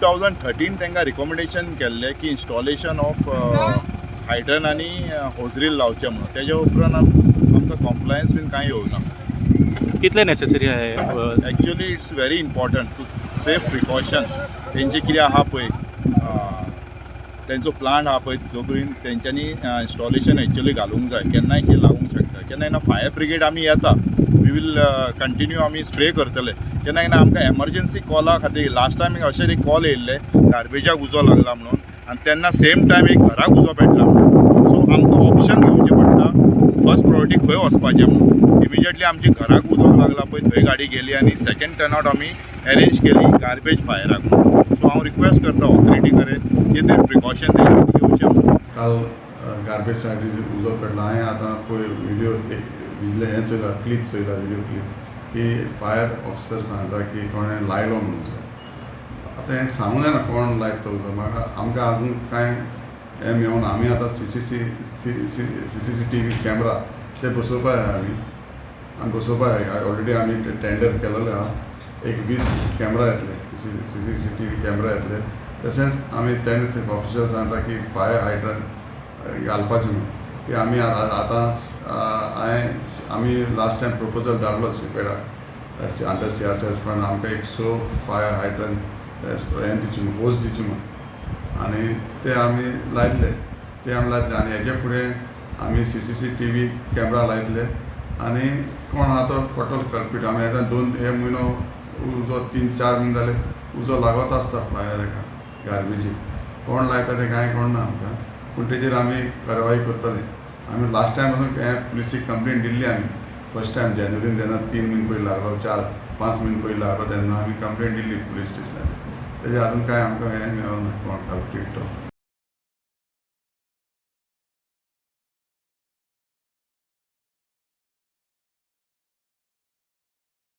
2013 तांकां रिकॉमेंडेशन केल्लें की इन्स्टॉलेशन ऑफ हायड्रन आनी होजरील लावचें म्हणून. तेज्या उपरांत आमकां कॉम्प्लायन्स बीन कांय येवना. कितले नेसेसरी आहे? Actually it's very important to safe precaution. तेंचे कितें आहा पळय, तेंचो प्लांट आहा पळय, जो पर्यंत तेंच्यांनी इन्स्टॉलेशन एक्चुअली घालूंक जाय. केन्नाय कितें लागूंक शकता. केन्ना केन्ना फायर ब्रिगेड आमी येता, we will continue, आमी स्प्रे करतले. केन्ना केन्ना आमकां एमर्जन्सी कॉला खातीर, लास्ट टायम अशें एक कॉल येयल्ले, गार्बेजाक उजो लागला म्हणून आनी तेन्ना सेम टायम एक घराक उजो पेटला म्हणून. सो आमकां ऑप्शन घेवचें पडटा, फर्स्ट प्रायोरिटी खंय वचपाचें म्हणून. इमिजिएटली आमच्या घराक उजो लागला पळय, थंय गाडी गेली आनी सेकंड टर्नआउट आमी अरेंज केली गार्बेज फायराक. सो हांव रिक्वेस्ट करता ऑथॉरिटी कडेन की ते प्रिकॉशन तेंच्यांनी घेवचें म्हणून. काल गार्बेज सायडीर उजो पेटला. हांवें आतां पयर व्हिडियो एक विजले हें चोयला, क्लिप चोयला, व्हिडियो क्लिप, की फायर ऑफिसर सांगता की कोणें लायलो म्हणून उजो. आतां हें सांगूं जायना कोण लायता तो उजो. म्हाका आमकां अजून कांय हें मेळना. आमी आतां CCTV camera ते बसोवपा जाय. आमी बसोवपा जाय. ऑलरेडी आमी टेंडर केलेलें आहा. एक 20 कॅमरा येतले, CCTV camera येतले. तशेंच आमी तेणें ऑफिशियल सांगता की फायर हायड्रन घालपाचें म्हणून की आमी आतां हांवें आमी लास्ट टायम प्रपोजल धाडलो सिपेडाक अंडर सीआरएस फंड, आमकां एक स फायर हायड्रन हें दिवचें म्हणून, होज दिवचें म्हणून. आनी ते आमी लायतले, ते आमी लायतले. आनी हेजे फुडें आमी CCTV camera लायतले आनी कोण आहा तो कळटलो कल्प्रीट. आमी आतां दोन हे म्हयनो उजो, 3-4 म्हयने जाले उजो लागत आसता फायर हेका गार्बेजीक. कोण लायता तें कांय कळना आमकां, पूण तेजेर आमी कारवाई करतले. आमी लास्ट टायम पासून हें पुलिसीक कंप्लेन दिल्ली. आमी फर्स्ट टायम जानेवारीन जेन्ना 3 म्हयने पयलीं लागलो, 4-5 म्हयने पयलीं लागलो, तेन्ना आमी कंप्लेन दिल्ली पुलीस स्टेशनाचेर. तेजेर अजून कांय आमकां हें मेळना कोण कल्प्रीट तो.